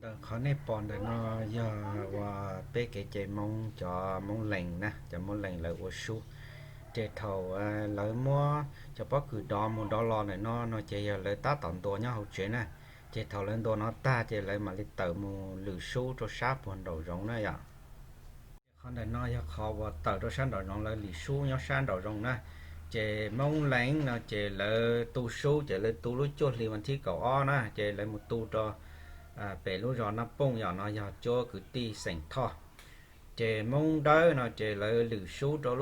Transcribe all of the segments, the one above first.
Qhov nej pom ntawm no yog uas peb kev cai Hmoob, cov Hmoob Lees na, cov Hmoob Lees lawv ua sub. Ces thaum lawv muab cov pob kws dov mus dov los ntawm no no ces yog lawv tab tom ntuas nyob hauv tsev na. Ces thaum lawv ntuas no tag ces lawv mam li tawm mus lwm sub rau sab puag nraum zoov na yom. Qhov ntawm no yog qhov uas tawm rau sab nraum zoov, lawv lwm sub nyob sab nraum zoov na. Ces Hmoob Lees no ces lawv tu sub ces lawv tu lub cuaj hli vas thib kaum ob na, ces lawv mus tu rau pem lub zos Naj Pooj yom, no yog cuab kwv tij xeem Thoj. Ces Hmoob Dawb no ces lawv lwm sub rau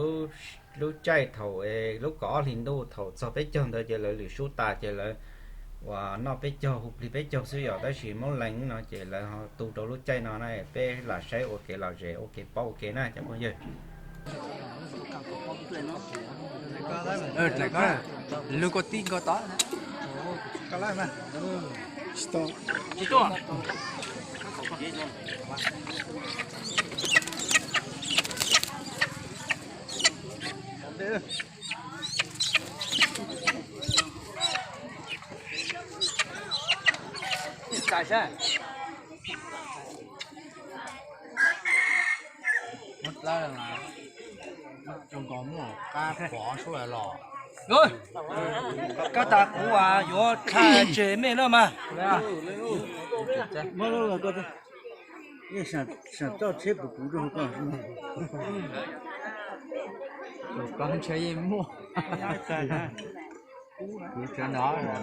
lub caij thaum lub kaum ob hli ntuj thaum txog peb caug ntawd ces lawv lwm sub tas ces lawv uas noj peb caug hu plig peb caug xwb yom, tab sis Hmoob Lees no ces lawv ho tu rau lub caij no na, peb lam saib ua kev lom zem ua kev paub ua ke na cov phooj ywg. Lug koj tib nko tod. Tsis tau. Muab dlawb zoo nkaus muaj qab pov suab los. Kab tas kuv yuav tshaj tseg mej na mas. Koj ntshe yeej muaj. Kuv tsev no Lub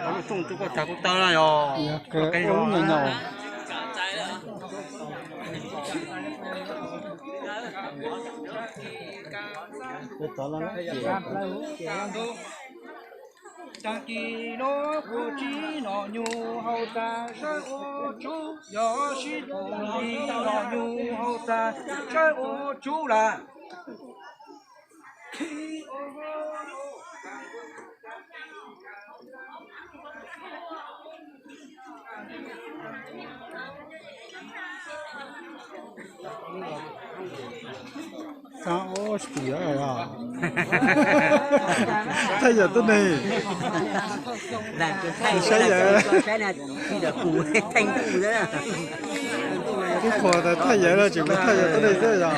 rooj coj koj tag kuv taw na yog. Yog kawg ua lub nyuam nyuam. Tag kis no kuv tsis noj nyuj haus tas sawv ua tsub, yog sib tug li noj nyuj haus tas sawv ua tsub lawm. Thaj yawm tuab neeg. Saib yawm. Ib qho thaj yawm no tseem mus thaj yawm tuab neeg xwb yog.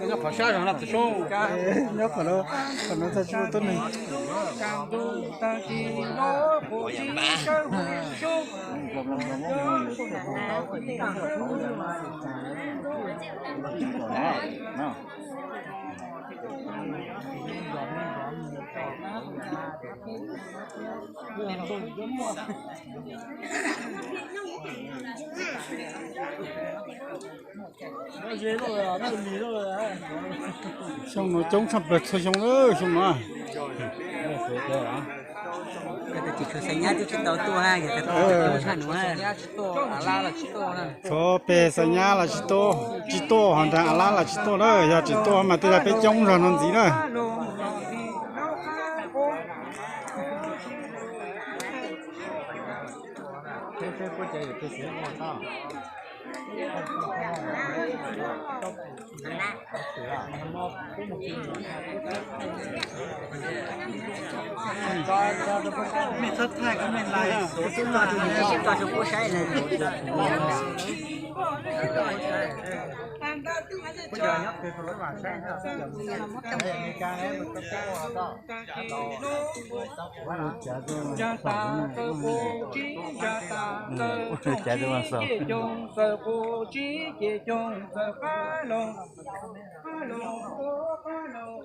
Nyob qhov sab zog no txawm sub. Nyob qhov no, qhov no txawm sub tuab neeg. Xyoo no coob tshaj plaws txhua xyoo lawm xyoo no. Tsis tshua xaiv nyab twb tsis tau tuaj, yog tsis tau tuaj tshaj nuav. Txhob peg xaiv nyab los tsis tuaj, tsis tuaj hos nraag a lab los tsis tuaj na, yog tsis tuaj mas tej zag peb coob zog no ntxiv na. Mej txhob thaij koj mej lais. Txawm qub tsib ces coog, txawm qub tsib ces coog, txawm qab loo, qab loo, qab loo.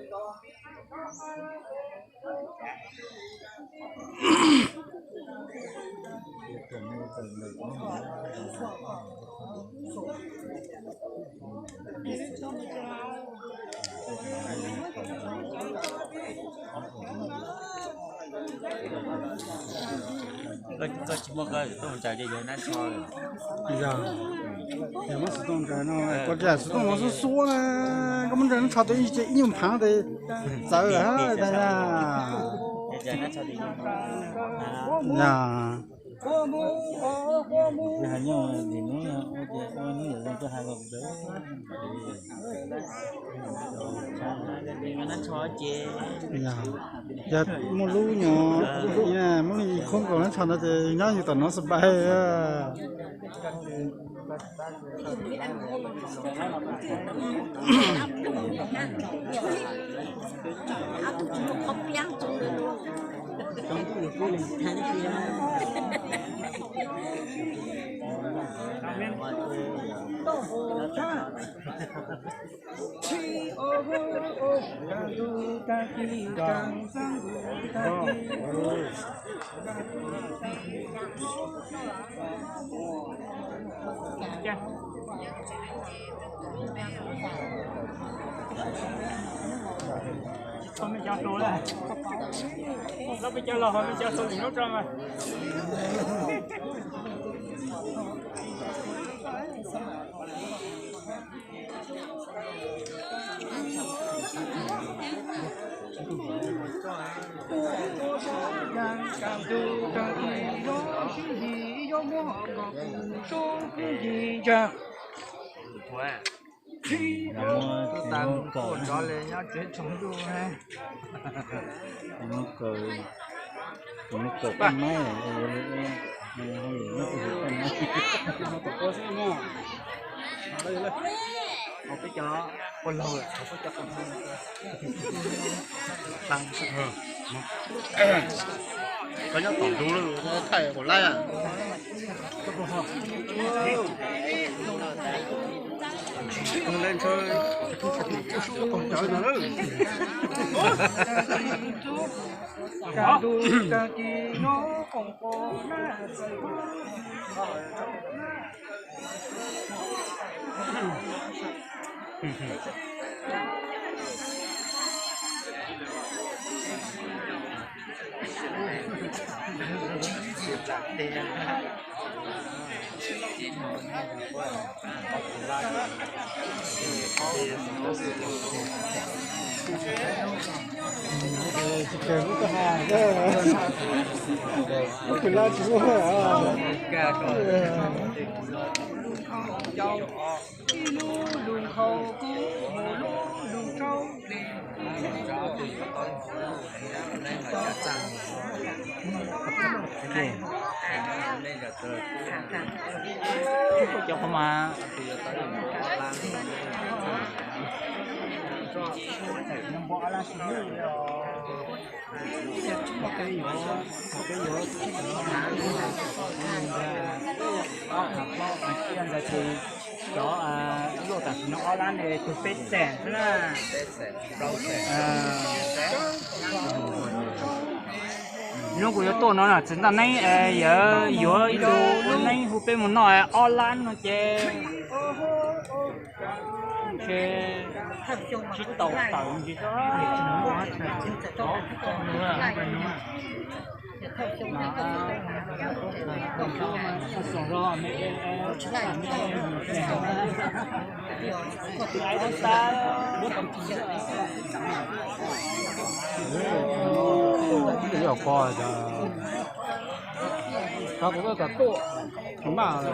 Koj tsis muaj koj tuaj mus tsaws li yawg nab tsho. Yog, yog muab xov tooj ntsaws no, koj tsis xov tooj no xuab xuab na. Muab nrog neb tso tus ib nyuag phaav tes txawv lawm tag. Yog muaj lub nyuag, muab ib khoob nkaus neb tso no ces nyob yus tom no xab pais. Ho me cov hluas lawm, lawv peb cov laus ho me cov hluas lwm lub rau mas. Tus tas mus tuaj nrov li nyob tsev tsaus ntuj. Tus no kawm, tus no kawm paj maib, tus no kawm paj maib. Hauv peb cov ua laug, hauv peb cov koj nyob tom ntug lawm, thaij kuv laib. Tus le ntshe tsis tau cawv no lawm. Cov qhov mas npua ob lab sib hlub li os. Peb yuav, peb yuav ob phav plaub ntawd ces cov luaj tam sim no ob lab ne, tug peb xees xwb na. Hnub kuv yuav tuaj no na, txiv Ntaj Neeb yuav yuav ib tug ua neeb hu peb mus noj ob lab no ces ntshe tsis tau tawm ntsis. Yog pog, kuv twb kam tuaj, kuv maj.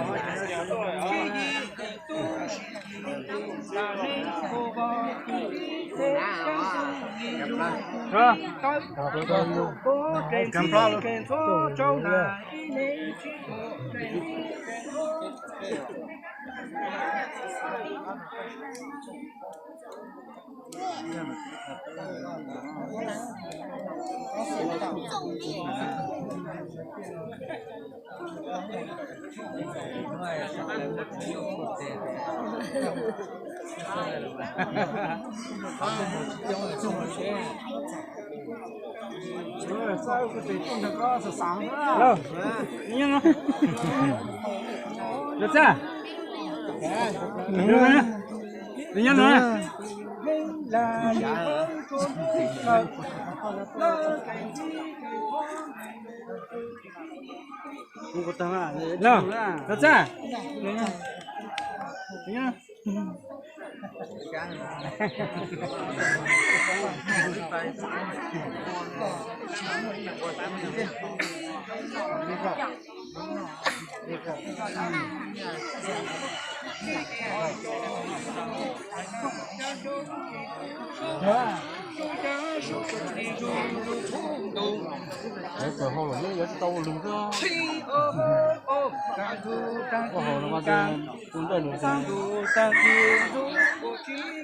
Hauv los mas tus ntaj nws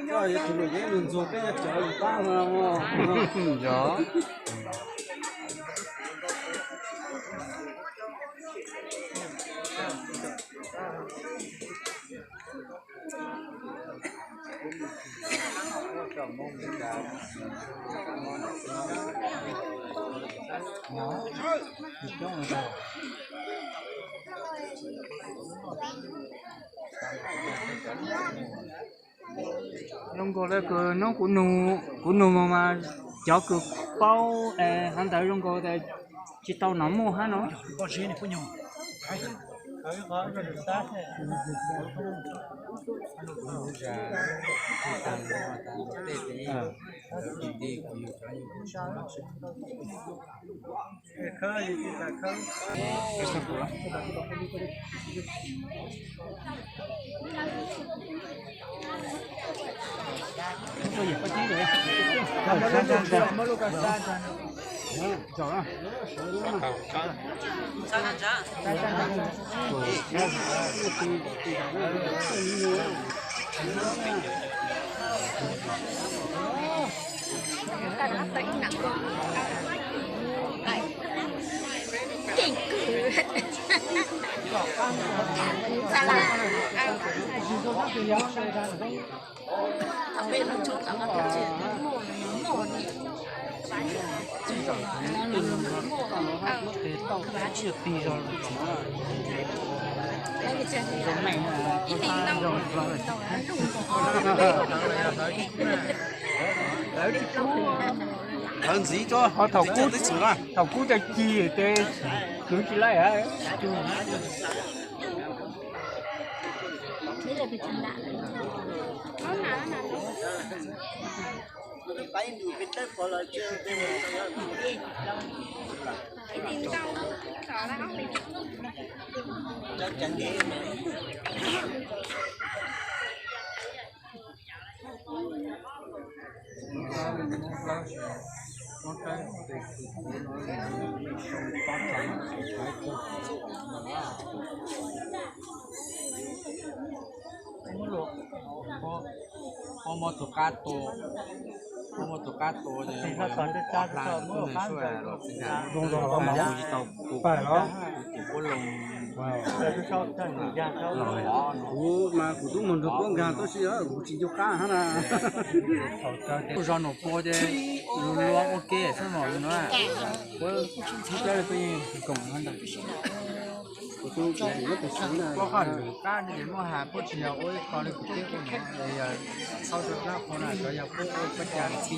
yuav tsis nws yeeb nws ntxuag peb cov lus pab no. Yog. Zoo nkaus li kws hnub kuv nug, kuv nug mus mas cov kws paub es hov ntawd zoo nkaus tas tsis tau nov muaj hab no. Lawv ntxiv tso, thaum kub, thaum kub cov ci ces kwv tsis laij. Pab muab tus qab tua, pab muab tus qab tua ces pab hla tus tub neeg sub los txiv nkag, pab tsis tau tus qab, tus qub loo. Kuv mas kuv tub mus nrog puab nkag tab sis kuv tsis nco qab hab na. Zos Nom Pua ces luag ua ke xwb mog no. Puab tub cab li peb yeej koom ntawd. Puab qhov lwm qab ces muaj has puab tsis yog ua ib qho li kuv teb ua no, yog txhob rau dab qhua na, cov yog puab ua puab cas txi,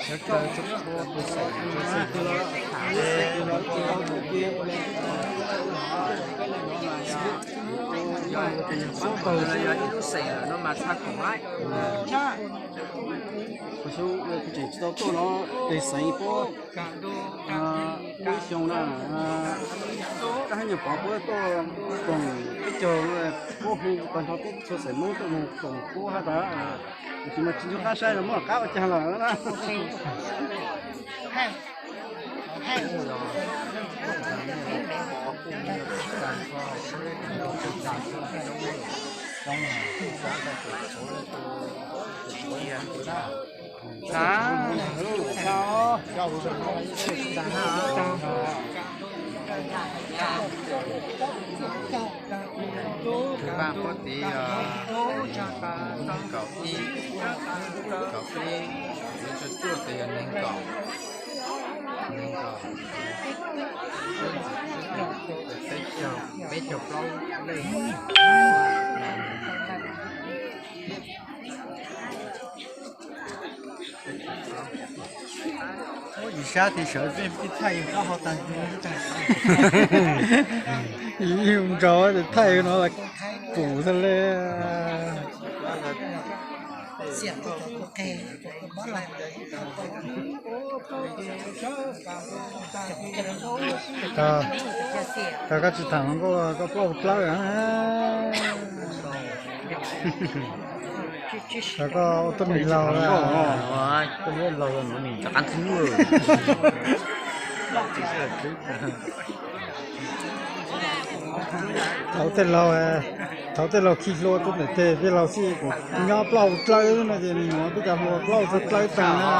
cov kaw tsuas ua tus xeem, yog tus yog pab pawg los yog ib lub xeem lawm no mas txhaj koom laij. Kuv xyov kuv tseem tsis tau tuaj no, tes xeev puab muaj ib xyoo na, koj hab nyuag pov puab tuaj koom peb caug, puab hu tag nrho peb txhua xeem Hmoob tuaj mus koom puab hab tas, tiam sis mas tsis nco qab saib los muab qab ua caag lawm na. Npaj puab tiv yog neeg nkaum ib, kaum ib, tiv tsuj tsuaj tes yog neeg nkaum, neeg nkaum, peb caug, peb caug plaub leej. Yim sab tiv sawv peb ib thaij yug qab hau tag. Yug nraug tes thaij no los. Kuv xwb le. Tag, koj tsis tham hluas nkauj koj plaub dlawb. Tag koj ua tuab neeg laug, tuab neeg laug no nws rov qab ntxub. Thaum tej laug, thaum tej laug khi hlua tuaj ntawm tej, tej laug xij kuv nyob plaub dlawb no ces nws nyuam twb cov hlua plaub txog dlawb tag na.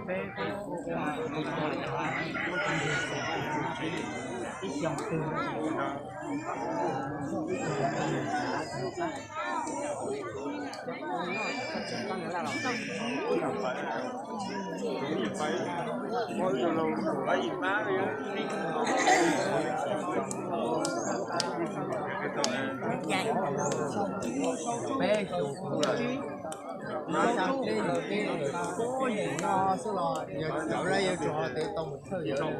Peb xyoo kuv lawm, no xya peb yim peb, peb yim no xwb los yog cov lawv yuav tsum ho tes tau mus thawj yawg.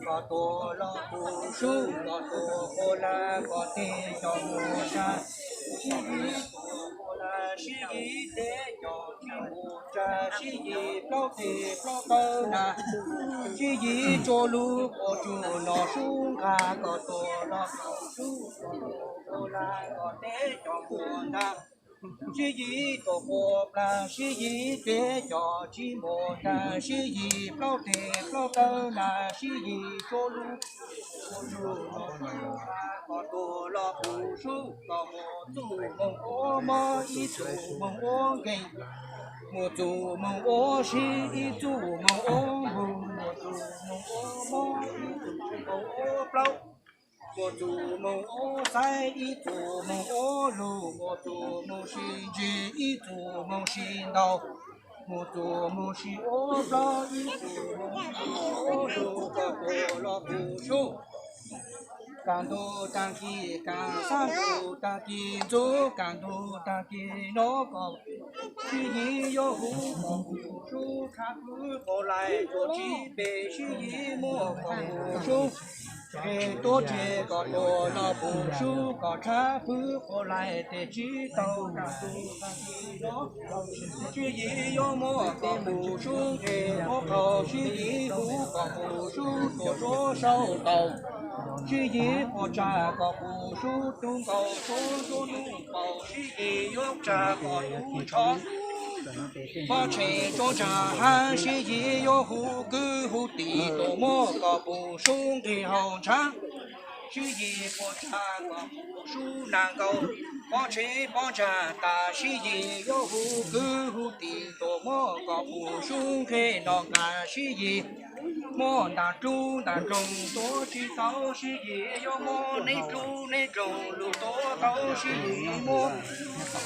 Kom tuaj los kuv sub, kom tuaj ua laj kom tej cov mus tsa, sib yim tuaj ua laj sib yim tej cov tsis mus tsa, sib yim plaub teg plaub taw na, sib yim tsuas lub pob tsuas no sub nqa, kom tuaj los kuv sub, kom tuaj ua laj kom tej cov mus tsa. Sib yim tuaj ua plag, sib yim tej cov tsis mus tag, sib yim plaub teg plaub taw na, sib yim tsuas lub, kom tuaj los kuv sub, kom mus txuj moog ua mob, ib txuj moog ua nkeeg, mus txuj moog ua sib, ib txuj moog ua npug, mus txuj moog ua mob, ib txuj moog ua plaub, mus txuj moog ua xaiv, ib txuj moog ua lug, mus txuj moog sib ntsig, ib txuj moog sib ntaus, mus txuj moog sib ua plaub, ib txuj moog sib ua lug, kom tuaj los kuv sub. Kaaj ntug taag kis, kaaj xaab ntug taag kis ntxub, kaaj ntug taag kis no kom sib yim yuav huv kom kuv sub, tshab pwg quas laim tuaj tsib peg sib yim muab kom kuv sub, nqeg tuab tseg kom tuaj los kuv sub, kom tshab pwg quas laim tes tsib taug kaaj ntug taag kis no. Sib yim yuav muab kom kuv sub, nqeg muab qhau sib yim huv kom kuv sub, tuaj tsuab saub ntaus, sib yim quas tshab kom kuv sub, tub nkaus tsuab tsuab nub npaum, sib yim yuav tshab kom tub tsho, pob tshee tsuab ntsa hab, sib yim yuav huv kwv huv tij tuaj muab kom kuv sub, nqeg haus ntshav, sib yim quas tshab kom kuv sub, nas nkaus pob tshee pob ntsa tas, sib yim yuav huv kwv huv tij tuaj muab kom kuv sub, nqeg no nqa, sib yim muab ntaag rub ntaag nroog tuab tsib taug, sib yim yuav muab neb rub neb nroog lug tuab taug, sib yim muab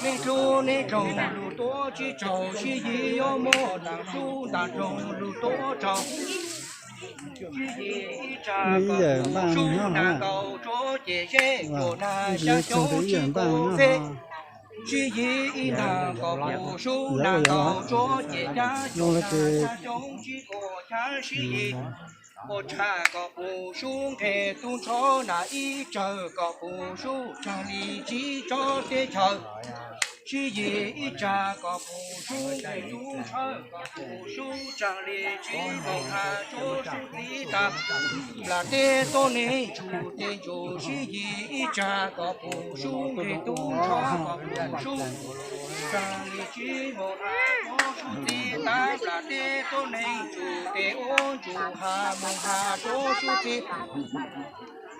neb rub neb nroog lug tuab tsib taug, sib yim yuav muab ntaag rub ntaag nroog lug tuab rau, sib yim ib tsa kom kuv sub, nas nkaus tsuab ces zeb, tsuas nas xya xyoo tsib kuv feb, sib yim ib ntaag kom kuv sub, nas nkaus tsuab ces xya xyoo, nas xya xyoo tsib kuv xya, sib yim quas tshab kom kuv sub, nqeg tub nrho nas ib tsawg kom kuv sub, tsaag li tsib tsob teb chaws, Sib yig ib tsag kom pum sub nqe tub ntshaw kom pum sub tsav li tsib moos ha tsuab sub txib tas. Nplas teb tuab neeg tsum tes ntsum sib yig ib tsag kom pum sub nqe tub ntshaw kom pum sub tsav li tsib moos ha tsuab sub txib tas. Nplas teb tuab neeg tsum tes ub ntsum ha moos ha tsuab sub txib.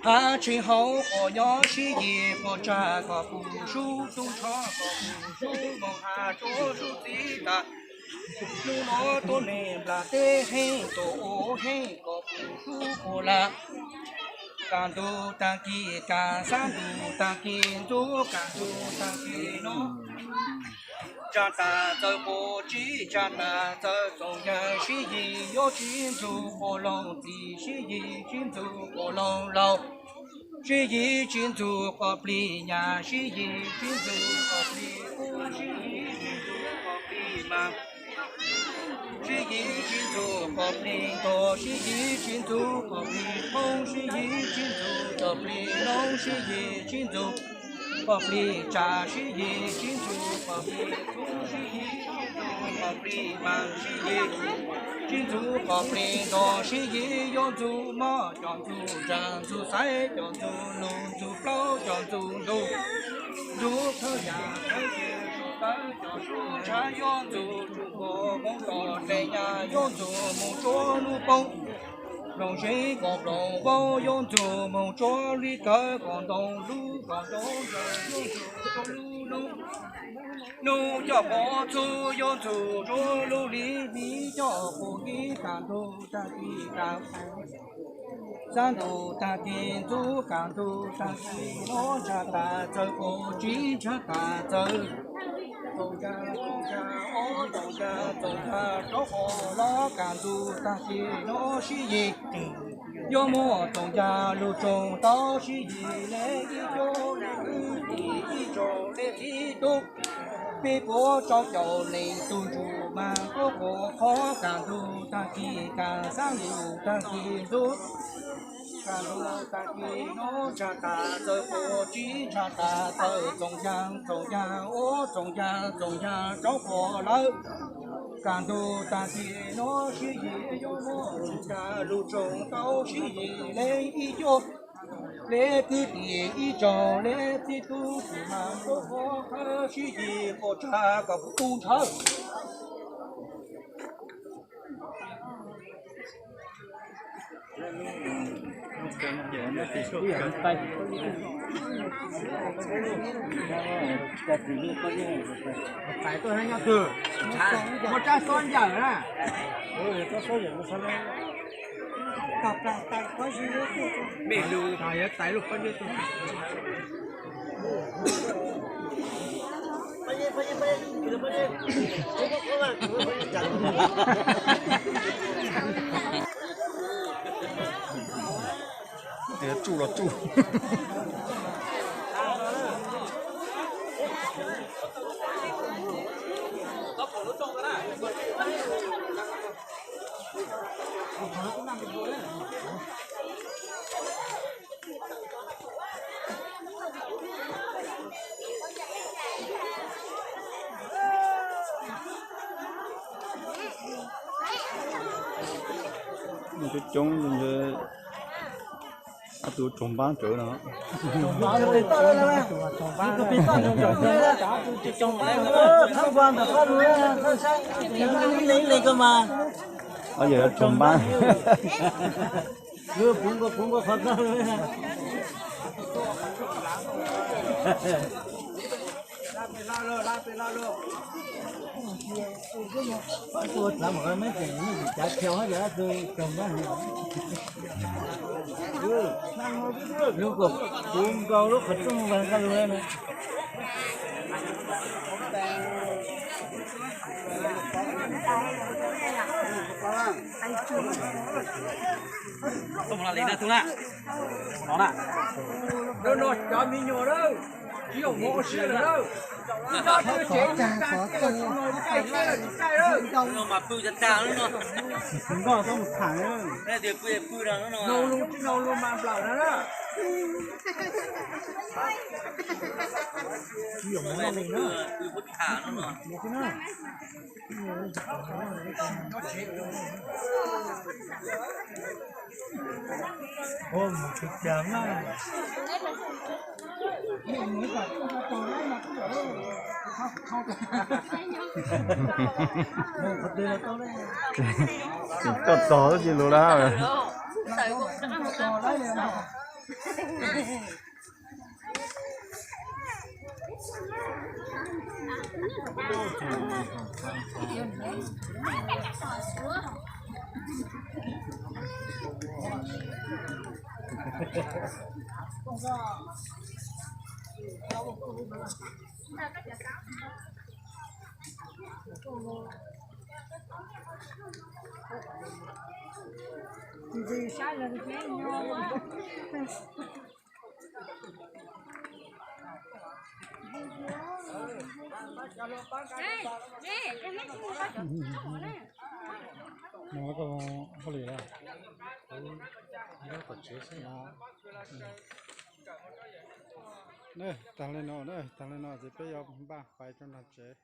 Hab tshee hauv qhov nyob sib yig qhov tsag kom pum sub tub ntshaw kom pum sub moos ha tsuab sub txib tas. Hnub no tuab neeg nplas teb heej tus ub heej kom pum sub puas lam. Kaj ntug tag kis, kaj xab ntug tag kis, ntxub kaj ntug tag kis no. Tsag tas txawm qus tsib, tsag tas txawm txoos yag sib yig yuav tsib ntxug quas loog txiv, sib yig tsib ntxug quas loog laus, sib yig tsib ntxug quas plig nyab, sib yig tsib ntxug quas plig kub, sib yig tsib ntxug quas plig mas, sib yig tsib ntxug quas plig ntug, sib yig tsib ntxug quas plig thoob, sib yig tsib ntxug quas plig noob, sib yig tsib ntxug quas plig tsam, sib yig tsib ntxug quas plig kub, sib yig tsib ntxug quas plig mas, sib yig tsib ntxug quas plig ntug, sib yig yuav ntxug moj cov ntxug ntsa ntxug xaiv cov ntxug lug ntxug plaub cov ntxug ntug, ntxug thawj yam thawj tes sub tawv cov sub ntshav yuav ntxug tsuj npua hmoob tom dlej nyab yuav ntxug moog tsuab lub poob, nplooj zeb kom nplooj vaub yuav ntxug moog tsuab li kawg kom ntoo lub kom ntoo ntshav yuav ntxug tsuab lub noob, noob coj quav txhub yuav ntxug tsuab lub li miv coj quas kib kaj ntug tag kis kaj xab ntug tag kis ntxub kaj ntug tag kis noob tsag tas txawm quas tsib tsag tas txawm txoos yag txoos yag ob txoos yag txoos yag rov quas los kaj ntug tag kis noob sib yig yuav muaj txoos yag lug tsoom tau sib yig le ib cuab le kwv tij ib tsoom le txiv tub, peb puab rau caum leej tug ntsuj mas tuab quas qhov kaj ntug tag kis kaj xab ntug tag kis ntxub kaj ntug tag kis noob tsag tas txawm quas tsib tsag tas txawm txoos yag txoos yag ob txoos yag txoos yag rov quas lawm. Kaj ntug tag kis noob sib yig yuav muaj txoos yag lug tsoom tau sib yig le ib cuab le kwv tij ib tsoom le txiv tub tsis mas tuab quas qhov sib yig quas tsag kom pum tub ntshaw. Tais tuaj nyob twg? Muaj tsab xob ncaws na. Mej lug tais lug pob zeb tuaj. Tias tsuj los tsuj. Coob coob, ob tug tsaug npab tsawv no. Yog tsaug npab. Lub kom kuv nkaus lub qhov rooj vas nqa lug na. Lub no cov me nyuam lawm, tsis yog hmov ua si lawm. Lub no mas pw tag tag lub no. Nkoj tau mus tham, tias pw pw no lub no. Nau lus tsis nau lus mas nplawm no na. Tsis tau txog tab sis lus lawm. Ntxim sab los thiab. Nws koj hauj lwm lawm? Nej, tag li no, nej, tag li no ces peb yuav npaj pais rau nram tsev.